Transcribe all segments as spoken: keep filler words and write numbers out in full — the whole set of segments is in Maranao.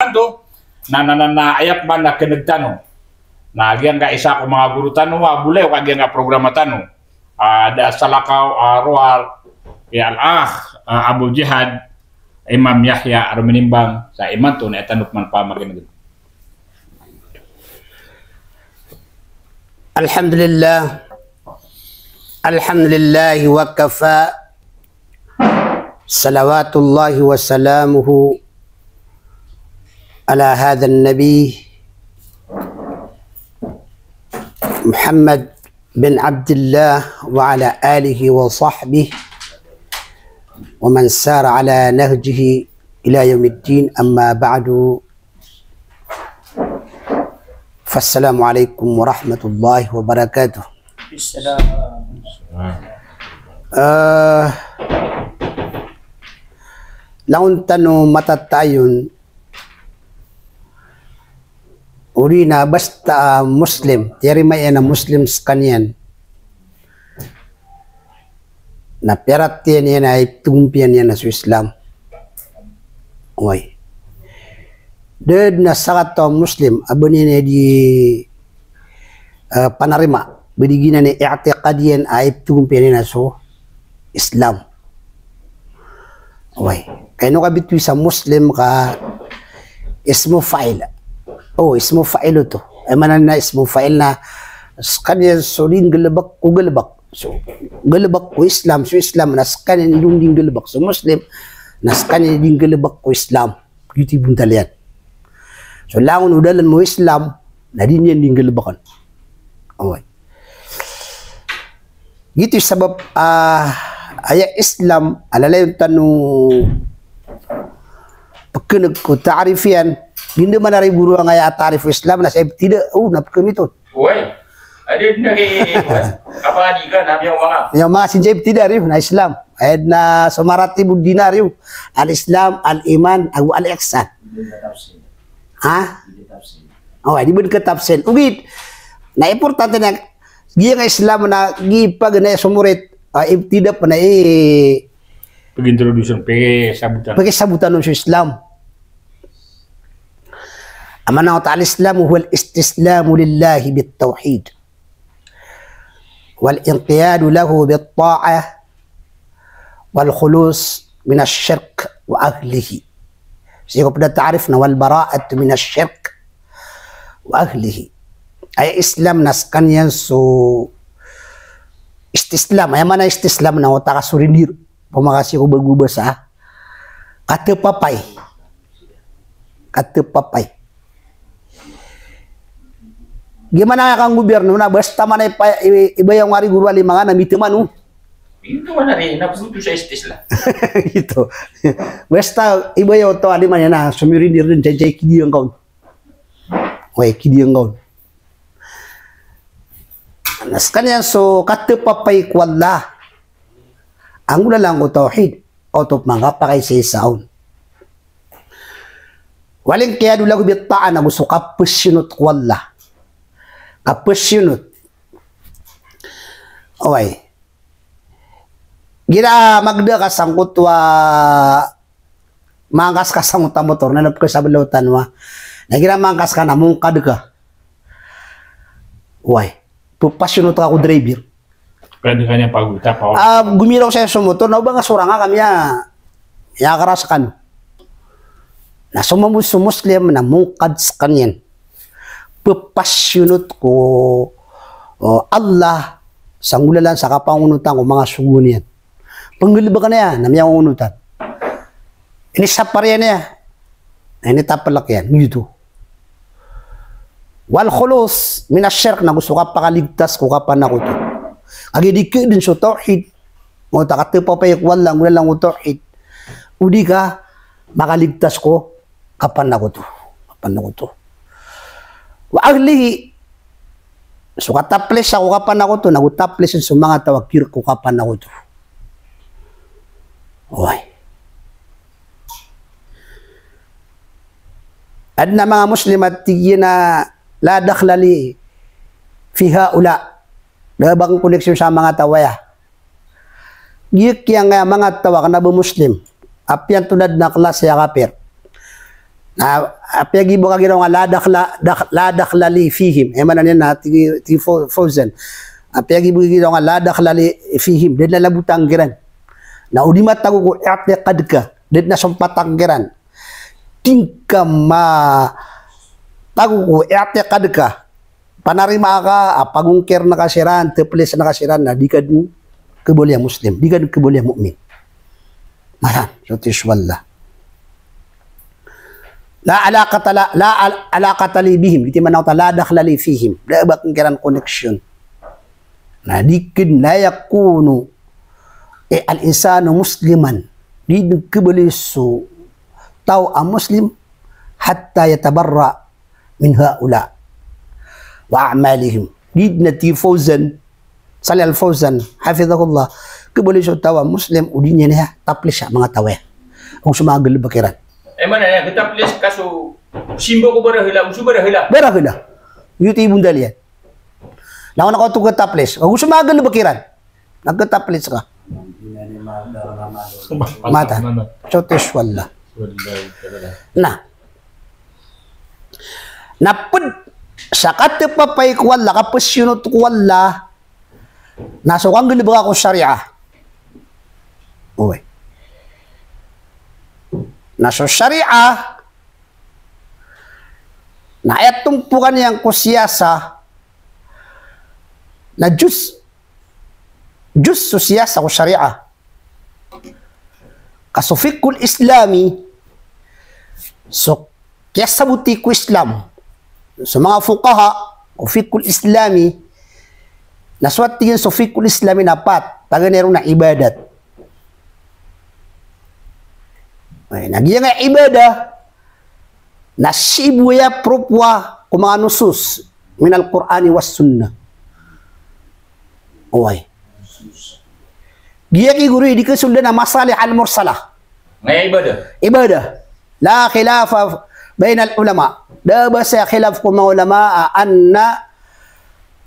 Anto, na, na, na, na, aya pman a kndg tano. Na giyangkai isa ko manga guro tano a bolayoka giyangkai programa tano. Ah, da salakaw, ah, rowar, ya Al-Akh, ah, Abu Jihad, Imam Yahya, a rominimbang sa imanto na aya tano pman pamakin'gn. Alhamdulillah. Alhamdulillahi wa kafa. Salawatullahi wa salamuhu ala hadha an-nabi Muhammad bin Abdillah wa ala alihi wa sahbihi wa man sara ala nahjihi ila yawmiddin, amma ba'du. Fassalamu alaikum warahmatullahi wabarakatuh. Eh, langon tano matatayon, odi na basta, ah, Muslim, tiyarima iyan a Muslim skaniyan. Na piyaratiyaya niyan a ipthagompiya niyan a so Islam. Oway. Da dn a sakataw a Muslim a ba niyan di, eh, panarima, ba di giyanan i i'tiqad iyan a ipthagompiya niyan a so Islam. Oway. Ka ino ka bitowi sa Muslim ka ismu fa'il. O, ismu fa'il oto. Aya maana na ismu fa'il na skaniyan so di nggalbk ko galbk. So, galbk ko Islam, so Islam na skaniyan i di nggalbk. So Muslim na skaniyan i di nggalbk ko Islam. Giyoto i bontal iyan. So langon o dalan mo Islam, na di niyan di nggalbkn. Oway. Giyoto i sabap, ah, aya Islam, a lalayon tano pkhan'g ko ta'rif iyan, di dn man ari goro angkaya a ta'rif o Islam, na sa ibtida, o, na pkhamit on. Oway. Adi dn ari, apa adi ka, na miyaoma nga. Miyaoma nga, sii sa ibtida ari, na Islam. Aya dn a so maratib o din ari, al-Islam, al-iman, ago al-ihsan. Ha? O, di ba dn katapsil. Ogaid na importante na giyangkai Islam na giya paganay so morit, ah, ibtida pn a i Pag-introduce on, pagsabotan. Pagsabotan on so Islam. Aya maana o al-Islam huwa al-istislamu lillahi bit-tawhid, wal-inqiyadu lahu bit-ta'ah, wal-khulus minash-shirk wa ahlihi. Sii ko pd a ta'rif na wal-bara'atu minash-shirk wa ahlihi. Aya Islam na skaniyan so istislam. Aya maana istislam na oto ka surrender. Pamakasi ko bago basa. Katapapay. Katapapay. Giya maana ka gobyerno na basta man i pa-, i-, ibayaw ngka ari goro a lima nga na mitaman o. Ito man ari, na photo sa istislam. Ito. Basta ibayaw oto a lima niyan na sumirindir dn, jajay kidiyang kaon. Oway, kidiyang kaon. Na skaniyan so katapapay ko Allah. Anggolalan ko tawhid, oto pman kapakaisaisa on. Wal-inqiyadu lahu bit-ta'ah, nago so kapasiyonot ko Allah. Kapasiyonot. Oway. Igira magda ka sangkoto a mangkas ka sangkoto a motor, na pkhasablaw tano a. Na igira mangkas ka na mongkad ka. Oway. Pphasiyonot ka ko driver. Pwede ka niyan pagulta pa. Ah, gomiraw saya so motor, na o ba nga sorang ka miya, miyakaras kano. Na so mambo so Muslim na mongkad skaniyan. Pphasiyonot ko, o, Allah, sa nggolalan sa kapangonotan ko manga sogo niyan. Pnggalbkn iyan, na miyangonotan. Inisapar iyan iyan. Na initaplk iyan, giyoto. Wal-khulus minash-shirk, nago so kapakaligtas ko kapanakoto. Kagiya di kdn so tawhid, oto a katapapay ko Allah, anggolalan ko tawhid. O di ka makaligtas ko kapanakoto. Kapanakoto. Wa ahlihi, so kataplisa ko kapanakoto, nago taplisen so manga taw a kirk ko kapanakoto. Oway. Adn a manga Muslim a tig iyan a la dakhla li fi haula. Da a ba akn connection sa manga taw aya. Giyangkaya manga taw a kna ba Muslim. Apiya antonaa dn a klasi a kapir. Na apiya gibo ka giraw nga la dakhla, dakh-, la dakhla li fihim. Aya maana niyan na tig i, tig i Fo-, Fawzan. Apiya gibo ka giraw nga la dakhla li fihim. Da dn a labotan kiran. Na o di matago ko i'tiqad ka, da dn a sompatan kiran. Di ngka matago ko i'tiqad ka. Panarima ka a pagongkir na ka siran, taplis na ka siran, na di ka dn khabaloy a Muslim, di ka dn khabaloy a mu'min. Maran, so tiso Allah. La alaqata la, la al-, alaqata li bihim, giyoto i maana oto a la dakhla li fihim. Da a ba akn kiran connection. Na di ka dn, la yakunu, eh, al-insanu musliman. Di dn khabaloy so taw a Muslim hatta yatabarra min haula wa a'malihim. Di dn a tig i Fawzan, Salih Al-Fawzan, hafidhahullah, khabaloy so taw a Muslim o di niyan aya taplis a manga taw aya. Ago so manga galbk iran. Aya maana niyan, khataplis ka so simba ko barahala, ago so barahala. Barahala. Giyoto i bondal iyan. Na o na ka oto khataplis, ago so manga galbk iran. Na khataplis ka. Mata. Sotes wala. Na. Na pd sa katapapay ko Allah, kapasiyonot ko Allah, na so kanggalbka ko sharia. Oway. Na so sharia, na aya tompokan iyan ko siyasa, na juz, juz so siyasa ko sharia. Ka so fiqhul Islami, so kiyasaboti ko Islam, so manga fuqaha ko fiqhul Islami, na so tig iyan so fiqhul Islami na pat, paganay ron na ibadat. Ay, na giyangkai a ibadah, na sii bo aya propowa ko manga nusus minal Qur'ani was Sunnah. Oway. Giyangkai goro i di kasoldan a masalih al-mursalah. Nga ibadah. Ibadah. La khilafa bainal ulama. Da a ba saya khilaf ko manga ulama a anna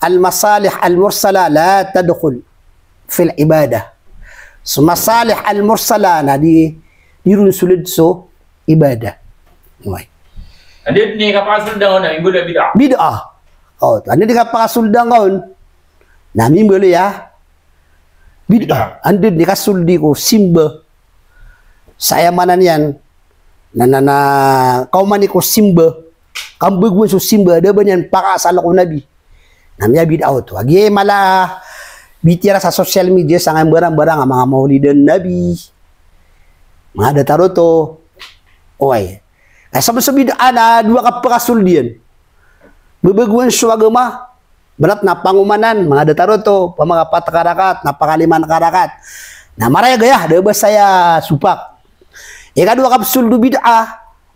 al-masalih al-mursalah la tadkhul fil ibadah. So masalih al-mursalah na di, di ron sold so ibadah. Oway. Anda dn i kapakasoldan on na mimbaloy a bid'ah. Bid'ah. O, anda dn i kapakasoldan on na mimbaloy a bid'ah. Bid'ah. Anda dn i kasoldi ko simba. Sa aya maana niyan na, na, na kaoma niyan ko simba, kambagowan so simba, da a ba niyan pakaasal ko Nabi. Na miyabid'ah oto. Agiya mala bitiyara sa social media sa nga mbarang-barang a manga mawlidan Nabi, manga datar oto. Oway. Ay, sabap so bid'ah na dowa kapakasoldiyan. Babagowan so agama, ibarat na pangomanan, manga datar oto, pamakapat ka rakat, na pangalima ka rakat. Na marayag aya, da a ba saya sopak. Ikadowa kapsoldi o bid'ah,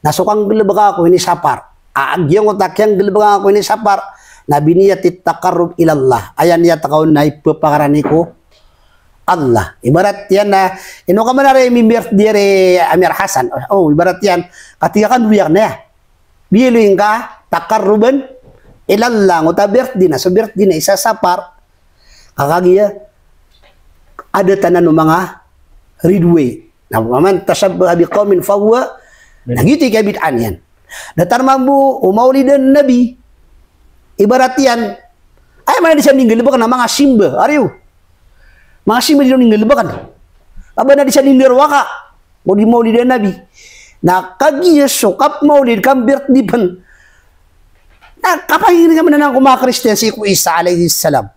na so kanggalbka ko inisapar. A, giyangkoto a kiyanggalbka ko inisapar, na biniyati taqarrub ilallah. Aya niyat ka on na ipapakarani ko Allah. Ibarat iyan na, ino ka man ari mimbirt di ari Amir Hasan. O, ibarat iyan, katii ka kan doyak na aya. Biyaloy ngka taqarruban ilallah, oto a birthday na, so birthday na isasapar. Ka kagiya adatan o manga ridway. Na, "Wa man tashabbaha biqawmin fahuwa," na giyoto i kabid'ah niyan. Datar mambo o mawlidan Nabi. Ibarat iyan, aya maana di siran di nggalbkn a manga simba, ari o. Manga simba di ron di nggalbkn. Aba na di siran di ndarowaka ko di mawlidan Nabi. Na kagiya so kapmawlid, kambirthday pn. Na kapangingd ka man anan ko manga Kristiyan sii ko Isa alayhis salam.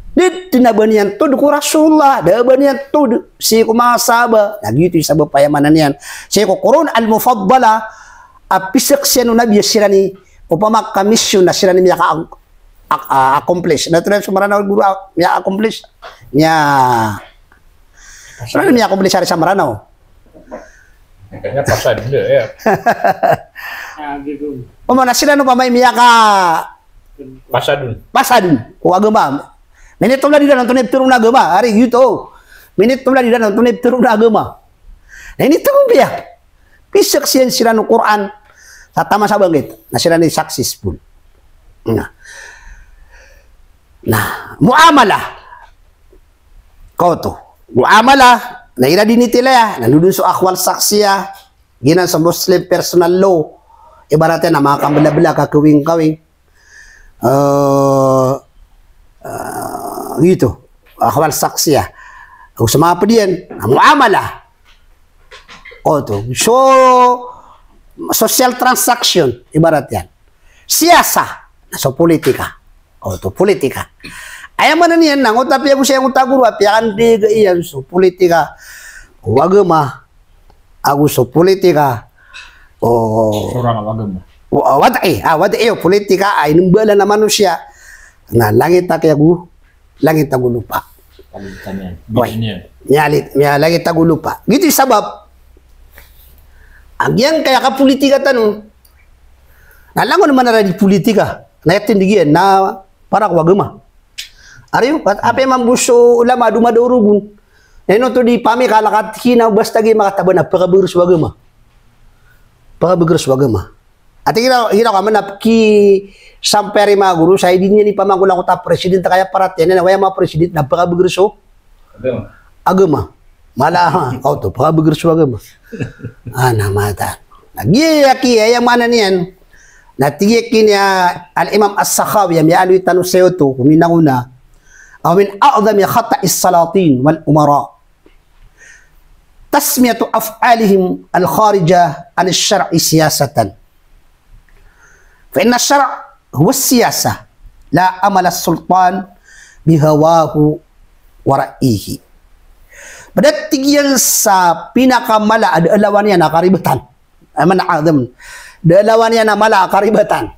Da dn a ba niyan told ko Rasulullah, da a ba niyan told sii ko manga sahaba. Na giyoto i sabap, aya maana niyan, sii ko Qurun al-Mufaddalah a pizaksian o Nabi a siran i, opama ka mission na siran i miyaka a-, a-, accomplish. Na ito na so Mranaw guro a, miya-accomplish. Miya-, ano miya-accomplish ari sa Mranaw? Kanya pasad, ya. Opama na siran opama i miyaka- Pasadon. Pasadon ko agama. Minit o mladiran antonaa i ptharoon a agama. Ari giyoto. Minit o mladiran antonaa i ptharoon a agama. Na initoon piya. Pizaksian siran o Qur'an sa taman sa bangkit. Na siran i successful. Na. Na, muamalah. Kaoto. Muamalah. Na iran di nitilaya. Na lodon so akhwal shakhsiyah. Giyanan so Muslim personal law. Ibarat iyan na manga kambelabela, kakawingkawing. Eh, eh, giyoto. Ahwal shakhsiyah. Ago so manga ped iyan, na muamalah. Oto. So, social transaction, ibarat iyan. Siyasa, na so politika. Oto, politika. Aya maana niyan na, ngoto apiya bo siya ngoto a goro, apiya kan di ga iyan so politika o agama, ago so politika o, sorang o agama. O, ah, wad'i, ah, wad'i, o politika, ah, inembalan a manosiya. Na langit ago, langit ago lopa. Langit ago lopa. Giyoto i sabap a giyangkaya kapolitika tano na langon manara di politika. Na aya tindeg iyan na para ko agama. Ari, apiya mambo so ulama a domadao rogon. Na ino oto di pamikalakat kina basta giya makataban a pakabeger so agama. Pakabeger so agama. Ati kira, kira ka mana ki sampai ari magoro, sa di niyan ipamangkolakota president, kaya paratiyaya na waya ma president na pakabeger so agama. Agama. Mala, ha, oto, pakabeger so agama. Ah, na mata. Na giya ki, aya maana niyan. Na tig iyan ki niyan Al-Imam As-Sakhawi, a miyaaloy tano sii oto, ko minangona. Aw min a'zami khata'is salatin wal umara. Tasmiyatu af'alihim al-kharija an ash-shar'i siyasatan. Fa inna ash-shar'a huwa as-siyasah, la amala as-sultan bihawahu wa ra'yihi. Ped a tig iyan sa pinakamala a da a lawan iyan a karibatan. Ay man a'zam. Da a lawan iyan a mala a karibatan.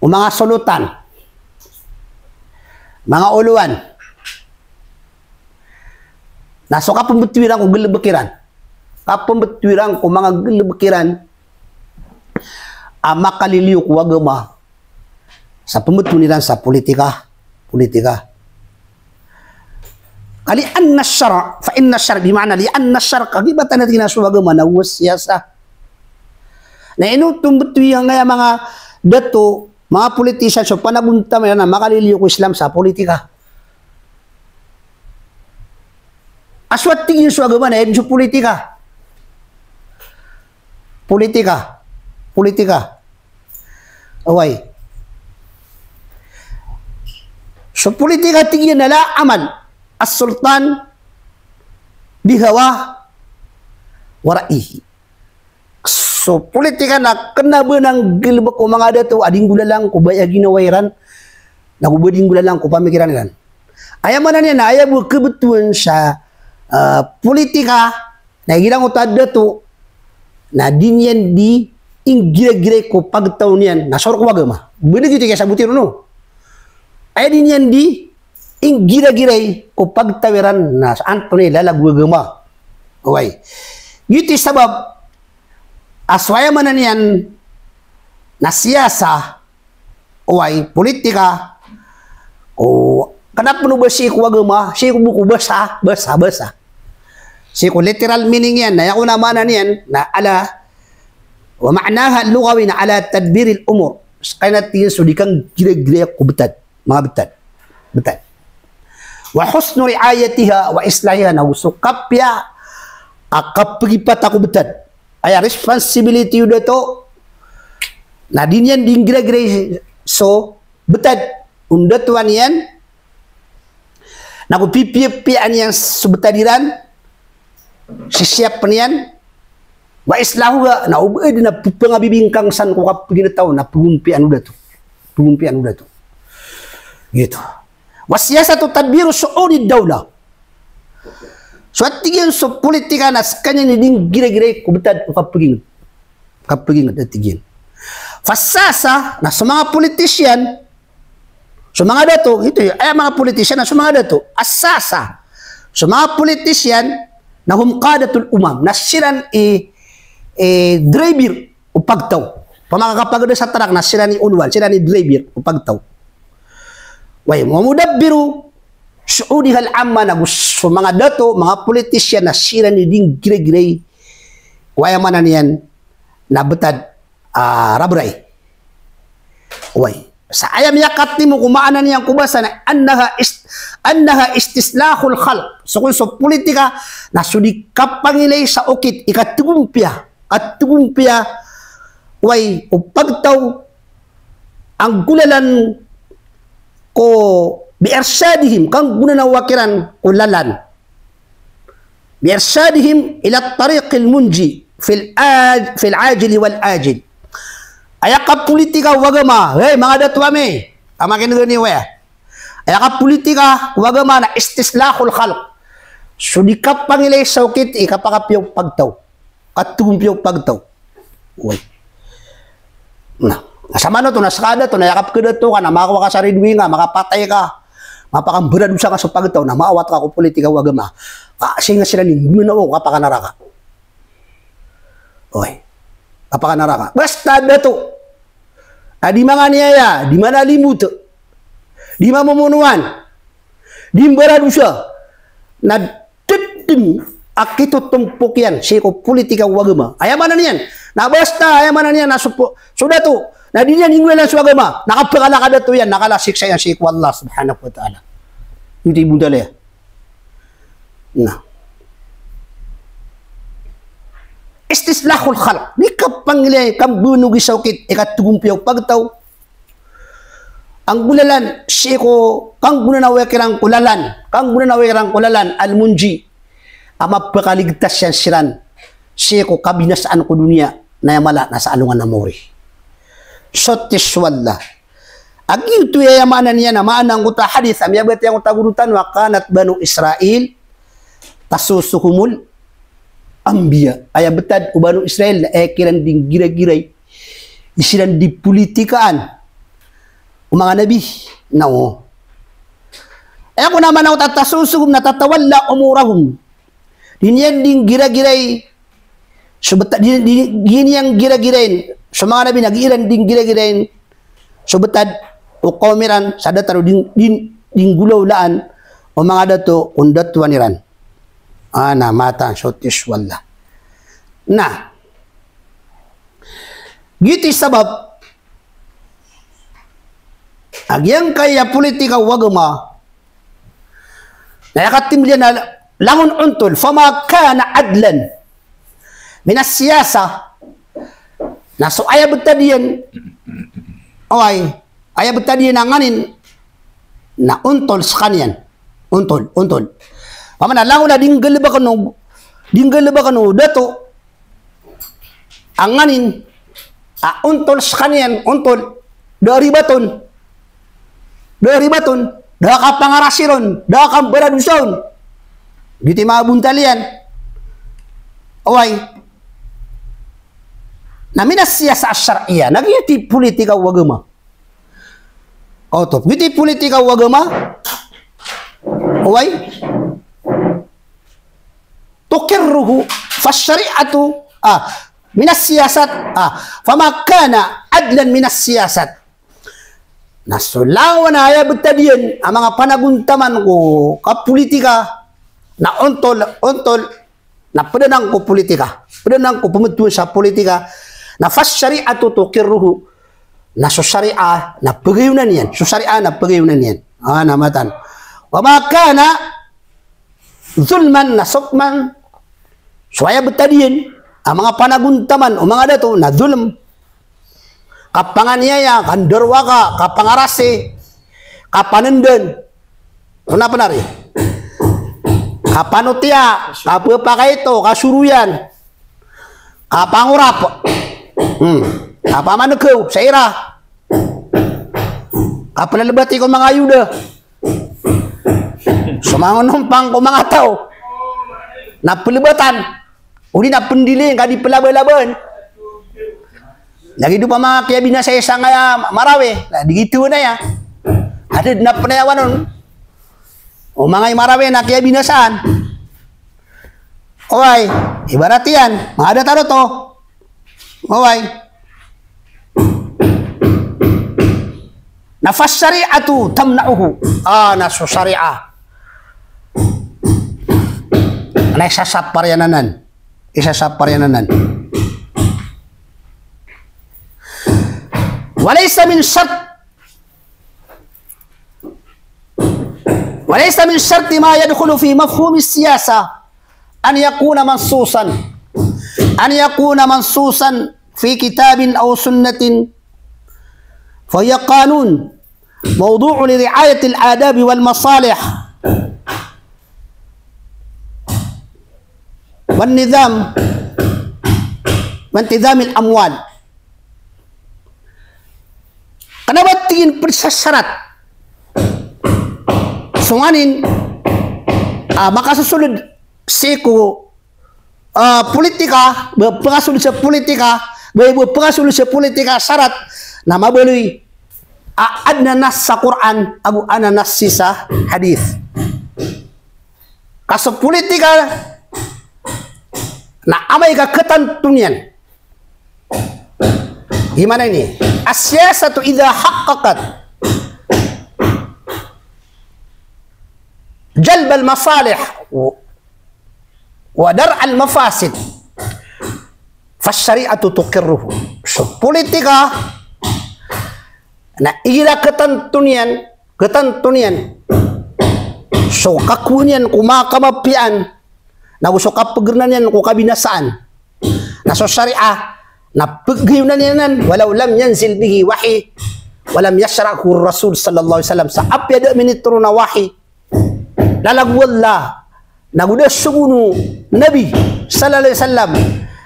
O manga solotan. Manga olowan. Na so kapembetowi iran ko gelebek iran. Kapembetowi iran ko manga gelebek iran a makaliliyo ko agama. Sa pembetowi iran sa politika, politika. Ka li anna ash-shar', fa inna ash-shar', bi ma'na li anna ash-shar', kagiya batan a tig iyan a so agama na huwa as-siyasah. Na ino oto mbetowi angkaya manga dato, manga politician, so panagontaman iran a makaliliyo ko Islam sa politika. A so a tig iyan so agama na aya den so politika. Politika. Politika. Oway. So politika tig iyan na la amal as-sultan bihawa wa ra'yihi. So politika na kena ba nanggalebek o manga dato a di nggolalan ko ba aya ginawa iran, na go ba di nggolalan ko pamikiran iran. Aya maana niyan na aya bo kebetowan sa, ah, politika na igira ngoto a dato na di niyan di inggiragiray ko pagtaw niyan na sor ko agama. Bene giti kaya saboti ron o. Aya di niyan di inggiragiray ko pagtaw iran na antonaa i lalag o agama. Oway. Giti sabap a so aya maana niyan na siyasa, oway, politika, o, kena pen o ba sii ko agama, sii ko bo ko basa, basa, basa. Sii ko literal meaning iyan, na aya kon a maana niyan, na ala, wa ma'naha al-lughawi na ala tadbiril umur. Sekaniyan tig iyan so di kanggiragiray ko betad. Manga betad. Betad. Wa husnu ri'ayatiha wa islahiha, na go so kapiya a kapegipata ko betad. Aya responsibility o dato na di niyan di nggiragiray so betad o ndatoan iyan, na go pipiyapiyaan iyan so betad iran, sisiyapen iyan, wa islahuha, na o ba aden a pepangabibingkang san ko kapeginetaw na pegompiyaan o dato. Pegompiyaan o dato. Gioto. Wa siyasatu tadbiru shu'unid dawlah. So a tig iyan so politika na sekaniyan i di nggiragiray ko betad o kapeginged. Kapeginged a tig iyan. Fasasa, na so manga politician, so manga dato, ito, aya manga politician na so manga dato. Asasa, so manga politician na hum qadatul umam, na siran i, i driver o pagtaw. Pamakakapageda sa trak na siran i onwan, siran i driver o pagtaw. Way, wa mudabbiru shu'unihal amma, na go so manga dato, manga politician na siran i di nggiragiray, aya maana niyan na betad a raberay. Way. Sa aya miyakatimo ko maana niyan ko basa na annaha ist-, annaha istislahul khalq. So kon so politika na so di kapangilay sa okit i katgompiya, katgompiya, oway, o pagtaw, anggolalan ko bi irshadihim, kanggonanawa kiran ko lalan. Bi irshadihim ila tariqil munji fil aj-, fil ajili wal ajil. Aya kapolitika o agama, hey, manga dato ami, a makinegeni waya. Aya kapolitika o agama na istislahul khalq. So di kapangilay sa okit i kapakapiya o pagtaw. Katgompiya o pagtaw. Oway. Na, na samanoto na ska a dato na aya kapkhadato ka na makakowa ka sa ridwi nga, makapatay ka, mapakambaradosa ka so pagtaw, na maawat ka ko politika o agama. Ka, sii nga siran i nggonanawa o kapakanaraka. Oway. Kapakanaraka. Basta dato a di manganiyaya, di manalimot, di mamomonoan, di mbaradosa, na da dn a kitotompok iyan sii ko politika o agama. Aya maana niyan na basta, aya maana niyan na so po-, so dato na di niyan inggolalan so agama, na kabakala ka dato iyan, na kala siksa iyan sii ko Allah subhanahu wa ta'ala. Giyoto i bontal iyan. Na istislahul khalq, di kapangilay, kambonogi sa okit i katgompiya o pagtaw, anggolalan sii ko kanggonanawa kiran ko lalan, kanggonanawa kiran ko lalan, al-munji, a mapakaligtas iyan siran sii ko kabinasaan ko doniya, na aya mala na sa alongan a mawri. Sotis wallah. A giyoto i aya maana niyan a maana angkoto a hadith a miyabatiya angkoto a goro tano a kanat Banu Israil tasusuhumul anbiya. Aya btad o Banu Israil na aya kiran di nggiragiray i siran di politikaan o manga nabi. Na o aya kon a maana oto a tasusuhum na tatawalla umurahum. Di niyan di nggiragiray so btad, di, di, di niyan nggiragirayn so manga nabi na giiran di nggiragirayn so btad o kawm iran sa datar o di, di, di nggolawlaan o manga dato o ndatowan iran. Ana matan sotis wallah. Na giyoto i sabap a giyangkaya politika o agama na aya katimbl iyan na langon ontol, fama kana adlan minas siyasa, na so aya btad iyan, oway, aya btad iyan a nganin na ontol skaniyan. Ontol, ontol. Pamana langon a di nggalbkn o, di nggalbkn o dato a nganin a ontol skaniyan, ontol, da a ribat on, da a ribat on, da a kapangarasi ron, da a kambaradosa on. Giyoto i manga bontal iyan. Oway. Na minas siyasa ash-shar'iyah, na giyoto i politika o agama. Oto, giyoto i politika o agama. Oway. Tuqirruhu fash-shari'atu, ah, minas siyasat, ah, fama kana adlan minas siyasat. Na so langon a aya btad iyan a manga panagontaman ko kapolitika na ontol, ontol, na pd anan ko politika, pd anan ko pmbtowan sa politika, na fash-shari'atu tuqirruhu, na so shari'ah na pagayonan iyan, so shari'ah na pagayonan iyan. Ana matan. Wa ma kana zulman, na so pman so aya btad iyan a manga panagontaman o manga dato na zulm. Kapanganiyaya, kandarowaka, kapangarasi, kapanndn. Ona pn ari. Kapanotiya, kapphakaito, kasoroyan, kapangorap. Hmm. Kapamankaw sa ira. Kaplalbati ko manga ayod. So manga nompang ko manga taw na plbatan, odi na pndili ka di plabalaban. Lagid o pamangakiyabinasa i sangkaya Marawi, na di giyoto na aya. Adn a pnayawan on o manga i Marawi na kiyabinasaan. Oway, ibarat iyan, manga datar oto. Oway. Na fash-shari'atu tamna'uhu. Ah, na so shari'ah na isasapar iyan anan. Isasapar iyan anan. Wa laysa min shart وليس من شرط ما يدخل في مفهوم السياسة أن يكون منصوصا، أن يكون منصوصا في كتاب أو سنة، فهي قانون موضوع لرعاية الآداب والمصالح والنظام وانتظام الأموال. Kna ba tig iyan pd sa sarat so nganin a makasosold sii ko a politika, ba pkasold sa politika, ba, ba pkasold sa politika sarat na mabaloy a adn a nas sa Qur'an ago adn a nas sii sa hadith. Ka so politika na amay ka ktanto niyan. Giyanan i, السياسة إذا حققت جلب المصالح ودرء المفاسد فالشريعة تقره. So politika na igira ktanto niyan, ktanto niyan so kakowa niyan ko manga kamapiyaan, nago so kapgrna niyan ko kabinasaan. Na so shariah na pgayonan iyan anan, ولو لم ينزل به وحي ولم يشرعه الرسول صلى الله عليه وسلم. Sa apiya da minitoron a wahi, lalagowan la, nago da sogo o Nabi sallallahu alaihi wasallam,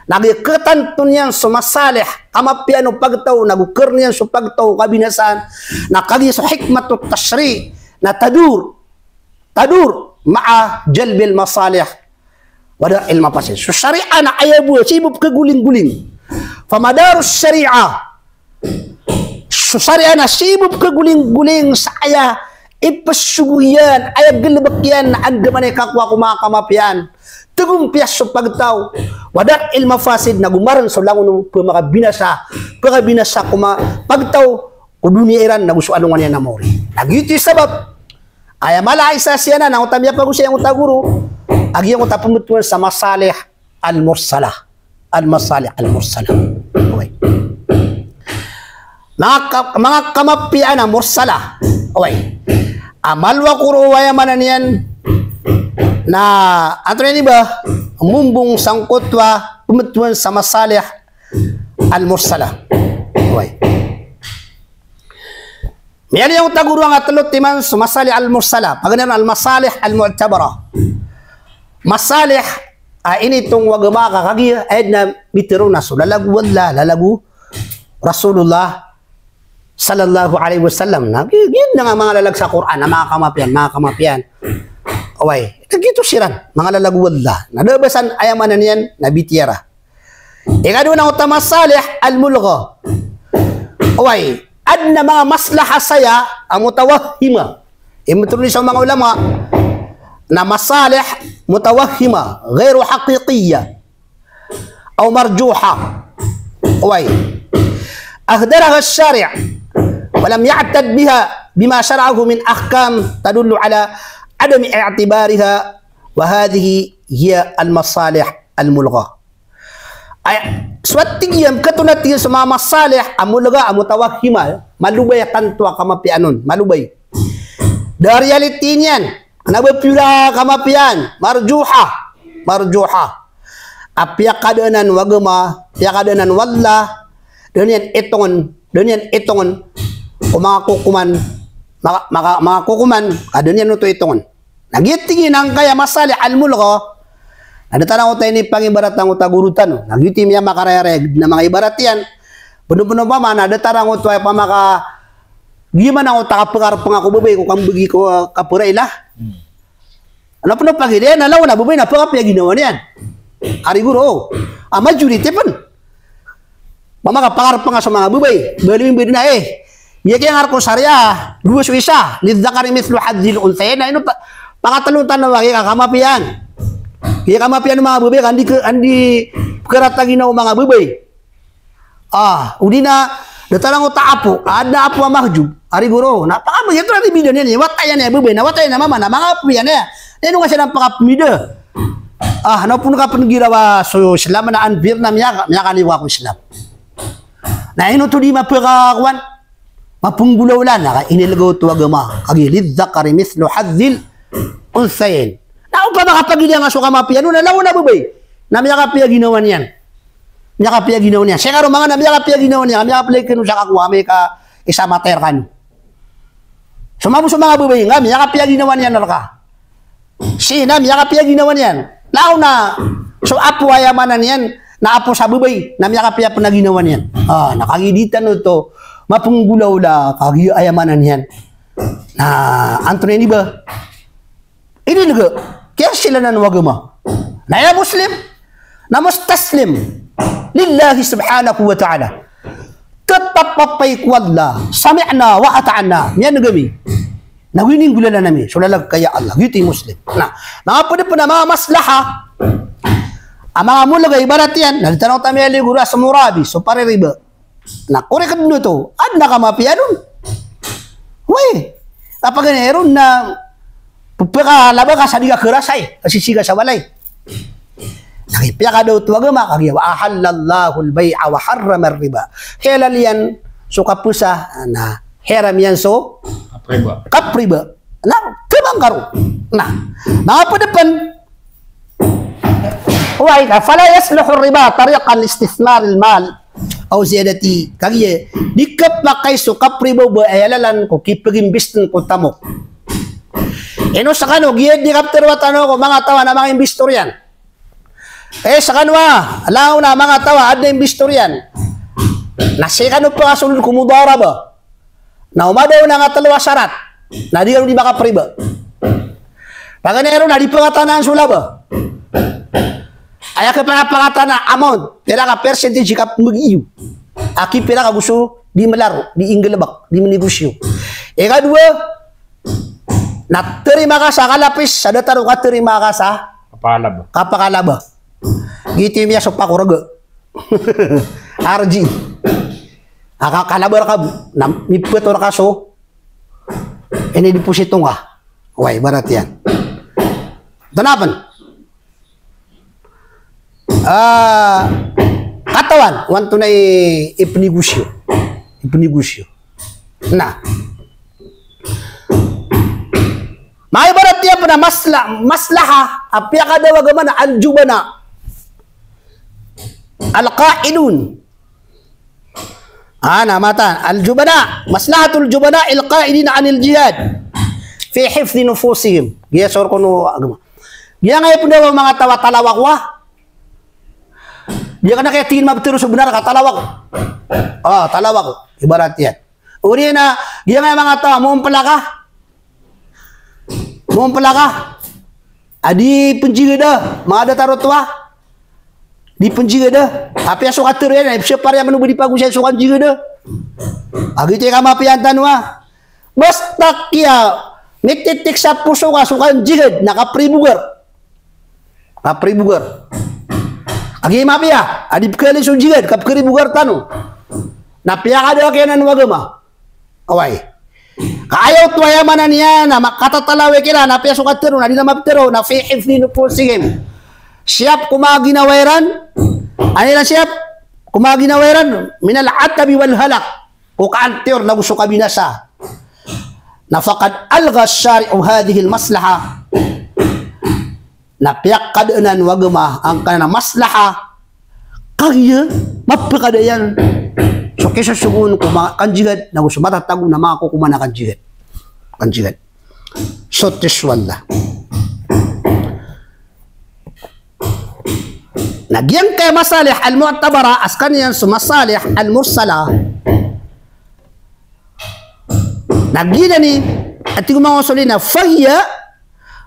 na giya ktanto niyan so masalih, kamapiyaan o pagtaw, nago krn iyan so pagtaw, kabinasaan, na kagiya so hikmat o tashri' na tadur, tadur ma'a jalbil masalih wa dar'il mafasid. So shariah na aya bo sii bo pkhagoling-goling. Famadaru shariah, so shariah na sii bo pkhagoling-goling sa aya ipsogo iyan, aya galbk iyan na andamanaya i kakowa ko manga kamapiyaan, tgompiya so pagtaw, wa dar'il mafasid, nago marn so langon o pmakabinasa, pkabinasa ko manga pagtaw ko doniya iran nago so alongan iyan a maori. Na giyoto i sabap aya mala a isa siyanan angkoto a miyapagosay angkoto a goro a giyangkoto a pmbtowan sa masalih al-mursalah. Al-masalih al-mursalah. Oway. Manga ka-, manga kamapiyaan a mursalah. Oway. A malo ako roo, aya maana niyan na antonaa ini ba, mombong sangkoto a pmbtowan sa masalih al-mursalah. Oway. Miyaaloy angkoto a goro a tlo timan so masalih al-mursalah, paganay ron al-masalih al-mu'tabarah. Masalih a initong o agama ka kagiya aya dn a mitharo na so lalagowan la, lalagowan o Rasulullah sallallahu alaihi wasallam. Na gi-, giya dn a manga lalag sa Qur'an a manga kamapiyaan, manga kamapiyaan. Oway, giyoto siran, manga lalagowan la. Na da a ba san aya maana niyan na bitiyara. Ikadowa na angkoto a masalih al-mulghah. Oway, adn a manga maslahah saya a mutawahhimah. Aya mitharo niyan sa manga ulama na masalih mutawahhimah, ghairu haqiqiyyah, aw marjuhah. Oway. Ahdaraha ash-shari' wa lam ya'tad biha bima shara'ahu min ahkam tadullu ala adami i'tibariha, wa hadhihi hiya al-masalih al-mulghah. Aya, so tig iyan, kagiya tig iyan so manga masalih a mulghah a mutawahhimah, malobay a tanto a kamapiyaan on, malobay. Da a reality niyan na ba pira a kamapiyaan, marjuhah, marjuhah. A piyakadaanan o agama, piyakadaanan o Allah, da niyan itongon, da niyan itongon o manga kokoman, manga, manga, manga kokoman, a da niyan oto itongon. Na giya tig iyan angkaya masalih al-mulghah, na datar angkoto a inipangibarat angkoto a goro tano. Na giyoto i miyamakarayarayag na manga ibarat iyan. Pn, pn opama na datar angkoto a ipamaka, giya man angkoto a kapkarpnga ko babay ko kambgi ko, ah, kaprailah. Hmm. Ano pn o pagilaya na lawan a babay na pkapiya ginawa niyan. Ari goro, oh. A majority pn. Mama ka pangarpnga so manga babay, baloy mbd na, eh. Iya kiyangkar ko sariya, dowa so isa, lidhakari mithlu hadhil unthayayn. Na ino pa, pangatlo tano a giya kamapiyaan. Giya kamapiyaan o manga babay, ka andi ke, andi pkharatagi na o manga babay. Ah, odi na, datar angkoto a apo, adn a apo a mahjub. Ari goro, na pakapiya, giyoto na di bida niyan, wata iyan a babay, na wata iyan a mama, na manga apo iyan aya. Na ino nga siran pakapmida. Ah, na opama ka pn girawa so Islam na unfair na miya-, miyakaliwa ko Islam. Na ino oto di mapkakowan, mapnggolawlaan, na ka inilgaw oto o agama, kagiya lidhakari mithlu hadhil unthayayn. Na opama ka pagiya nga so kamapiya on na langon a babay, na miyakapiya ginawa niyan. Miyakapiya ginawa niyan. Sii ka roo manga na miyakapiya ginawa niyan, miyakapiya kano sa kakowa, amay ka isa mater kano. So mambo so manga babay nga miyakapiya ginawa niyan rka. Sii na miyakapiya ginawa niyan. Langon a so apo, aya maana niyan na apo sa babay, na miyakapiya pn a ginawa niyan. Ah, na kagiya di tano oto mapnggolawla, kagiya aya maana niyan na antonaa ini ba? Ini lgi, kiyasilanan o agama. Na aya Muslim na mustaslim lillahi subhanahu wa ta'ala. Tetapapay ko Allah, sami'na wa ata'na. Miyan'g ami, na gii nggolalan ami so lalag ka ya Allah. Giyoto i Muslim. Na manga pd pn a manga maslaha a manga molaga, ibarat iyan na di tano ta miyaligor a so morabi, so paririba. Na korek dn oto, adn a kamapiya on. Oway, na paganay ron na pphakalaban ka sa di ka kharasay, ka sisii ka sa walay. Na kipiyakada oto o agama, kagiya wa ahallallahul bay'a wa harramar riba. Halal iyan so kapesa, na haram iyan so kapriba. Kapriba. Na, khabangkaro. Na, manga pd pn. Oway, ka, fala yasluhu riba tariqan li istithmaril mal aw ziyadati. Kagiya di khapakay so kapriba o ba aya lalan ko kipag-invest ko tamok. Ino skano, giya di kaptharoa tano ko manga taw a manga investor iyan. Eh, skano a, langon a manga taw a adn a investor iyan. Na sii kano pakasold ko mudaraba. Na o madaw na nga tlo a sarat, na di kano di makapriba. Paganay ron na di pangatanaan so laba. Aya kapakatanaan a amount, pira ka percentage i kapmbgi iyo. A kipira ka go so di mlaro, di inggalbk, di mnegosyo. Ikadowa, na tarima ka sa kalapis sa datar o katarima ka sa kapakalaba. Kapakalaba. Giyoto i miyasopak o raga. Arji. A ka, kalaba rka bo, na mipetor ka so inideposito ngka. Oway, ibarat iyan. Antonaa pn? Ah, katawan o antonaa i ipnegosyo. Ipnegosyo. Na, manga ibarat iyan pn a masla-, maslaha a piyakada o agama na al-jubana. Al-qa'idun. Ah, na mata. Al-jubana, maslahatul jubana il-qa'idina anil jihad fi hifdhi nufusihim. Giya sor kono agama. Giyangkai pn o manga taw a talawako a. Di ka na kaya tingin mabtero so bnar ka talawako. Ah, talawako. Ibarat iyan. Odi na, giyangkai manga taw a mompla ka. Mompla ka. A di pnjigada, manga datar oto a di pnjigada. Apiya so katero iyan, apiya so pariya mano ba di pagosay so kanjigada. A giyoto i kamapiya tano a. Basta kiya mititik sa poso ka so kanjigad, na kapribogar. Kapribogar. A giya mapiya a di pkhaali so jigad, kapkaribogar tano. Na piyakada kiya nan o agama. Oway. Ka aya oto aya maana niyan na makatatalaw iran, na apiya so katero na di na mabtero, na fi hifdhi nufusihim. Siyap ko manga ginawa iran. Ano iran siyap? Ko manga ginawa iran, minal atabi wal halak. Ko kaantiyor na go so kabinasa. Na faqad algha ash-shari'u hadhihil maslaha. Na piyakadaan o agama angkanan a maslaha, kagiya mapakada iyan so kisosogoon ko manga kanjigad, na go so matatago na manga kokoman a kanjigad. Kanjigad. So tiswalla. Na giyangkai a masalih al-mu'tabara, a skaniyan so masalih al-mursala. Na giyanan i, a tig o manga usuliyin na fahiya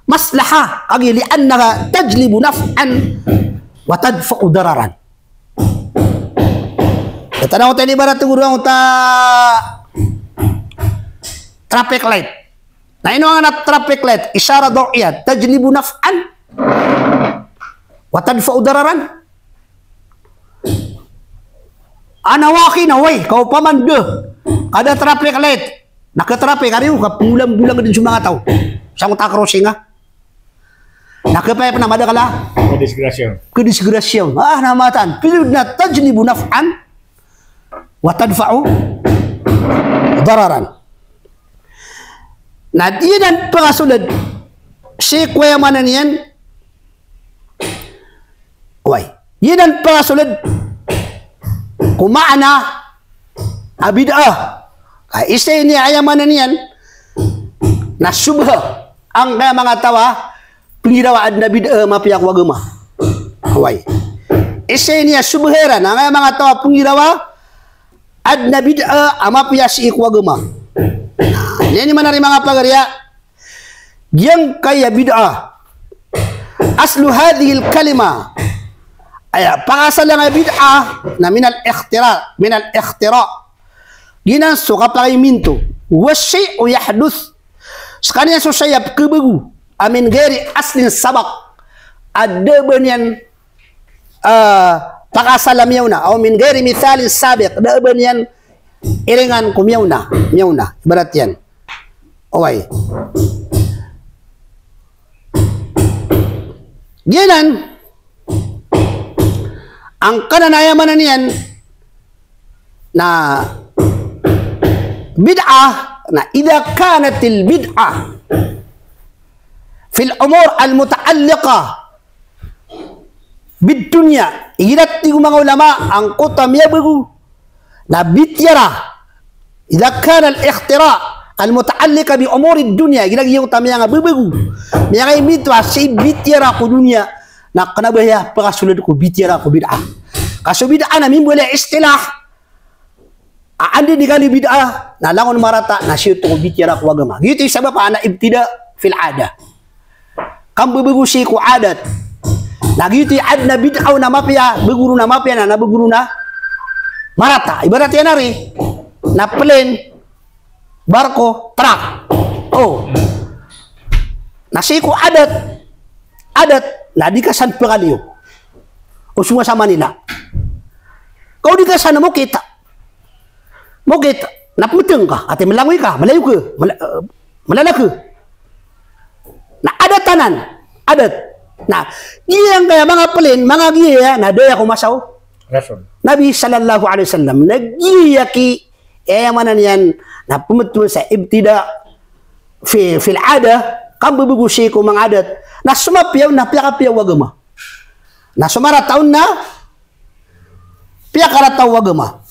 maslaha, kagiya li'annaha tajlibu naf'an wa tadfa'u dararan. Katawan o tani ibarat o goro angkoto a traffic light. Na ino angkanan a traffic light, ishara daw'iyah, tajlibu naf'an wa tadfa'u dararan. Ana waki na, oway, ka opama na da ka da traffic light, na khatraffic, ari o kapngolambolang dn so manga taw sangkoto a crossing a. Na khapaya pn a madakl a kadisgrasya. Kadisgrasya. Ah, na mataan. Piliyo na tajlibu naf'an wa tadfa'u dararan. Na di nan pakasold Sii ko aya maana niyan, oway, giyanan pakasold ko maana a bid'ah. Ka isa ini aya maana niyan na subha angkaya manga taw a pnggirawa a adn a bid'ah a mapiya ko agama. Oway. Isa ini a subha iran angkaya manga taw a pnggirawa a adn a bid'ah a mapiya sii ko agama. Na, ini maana ri manga pagari a giyangkaya bid'ah. Aslu hadhihil kalima. Aya pakaasal angkaya bid'ah na minal ikhtira, minal ikhtira. Giyanan so kapakaiminto. Wa shay'u yahduth. Skaniyan so saya a pkhabago a min ghairi aslin sabaq, a da a ba niyan, ah, pakaasal a miyaona, aw min ghairi mithalin sabiq, da a ba niyan iringan ko miyaona, miyaona, ibarat iyan. Oway. Giyanan, angkanan a aya maana niyan na bid'ah, na idha kanatil bid'ah fil umur al muta'alliqah bid dunya, igira tig o manga ulama angkoto a miyabago na bitiyara. Idha kana al-ikhtira' al-muta'alliqa bi umurid dunya, igira giyoto a miyanga babago, miyanga imbento a sii bitiyara ko doniya, na kna ba aya pakasold ko bitiyara ko bid'ah. Ka so bid'ah na mimbaloy a istilah a anda i kaliyo bid'ah, na langon marata na sii oto ko bitiyara ko agama. Giyoto i sabap a ana ibtida' fil 'adah. Kambabago sii ko adat. Na giyoto i adn a bid'ah on a mapiya, bago ron a mapiya na, na bago ron a marata. Ibarat iyan ari na plane, barko, truck. O. Na sii ko adat, adat, na di ka san pkaliyo. O song ka sa Manila. Ka o di ka san mokit. Mokit, na pmtng ka, ati mlangoy ka, malayo ka, mala-, eh, malala ka. Na adat anan, adat. Na giyangkaya manga plane, manga giya, na da aya ko masa o Rasul. Nabi sallallahu alaihi wasallam. Na giya ki, eh, aya maana niyan, na pmthowan sa ibtida' fi, fil 'adah, kambabago sii ko manga adat. Na so mapiya on na piyakapiya o agama. Na so marata on na piyakarata o agama.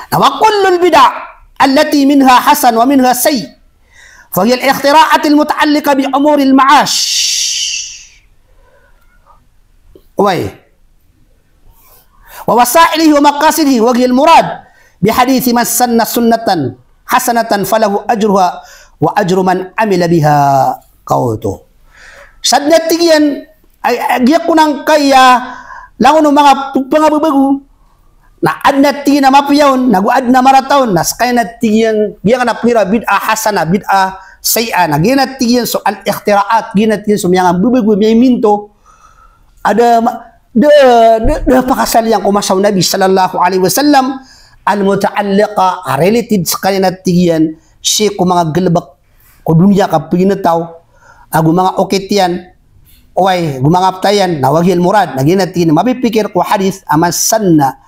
Na wa kullul bid'ah allati minha hasan wa minha sayyi, fa hiya al-ikhtira'atil muta'alliqa bi umuril ma'ash. Oway. Wa wasa'ilihi wa maqasidihi, wa hiya al-murad bi hadithi man sanna sunnatan hasanatan falahu ajruha wa ajru man amila biha. Ka oto. Sa dn a tig iyan, ay, ay, giya ko nangkaya, langon o manga p-, pangababago. Na adn a tig iyan a mapiya on, nago adn a marata on, na skaniyan a tig iyan, giya kna pnggiraw a bid'ah hasanah, bid'ah sayyi'ah, na giya na tig iyan so al-ikhtira'at, giya na tig iyan so miyanga babago, miyaiminto. A da ma-, da, da, da pakaasal iyan ko masa o Nabi sallallahu alaihi wasallam, al-muta'alliqa, a related skaniyan a tig iyan, sii ko manga galbk ko doniya ka paginetaw, ago manga okit iyan, oway, ago manga ptay iyan, na wa hiyal murad, na giya na tig iyan a mapipikir ko hadith a man sanna,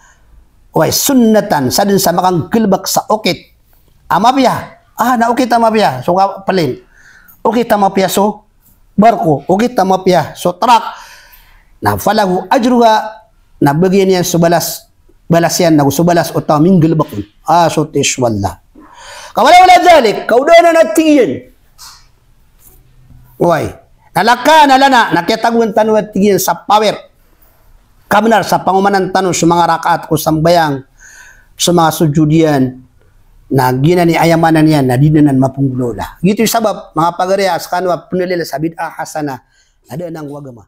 oway, sunnatan, sa dn sa makanggalbk sa okit a mapiya, ah, na okit a mapiya, so ka plane, okit a mapiya so barko, okit a mapiya so truck, na falahu ajruha, na bagian iyan so balas, balas iyan, nago so balas o taw a minggalbk on. Ah, so tis wallah. Ka wala wala dhalik, ka o da anan a tig iyan. Oway. Na lakana lana, na kiyatagoan tano a tig iyan sa power. Kabnar sa pangomanan tano so manga rakaat ko sambayang, so manga sujud iyan, na giyanan i aya maana niyan, na di dn anan mapnggolawla. Giyoto i sabap, manga pagari a skano a pnalila sa bid'ah hasanah, na da anan ko agama.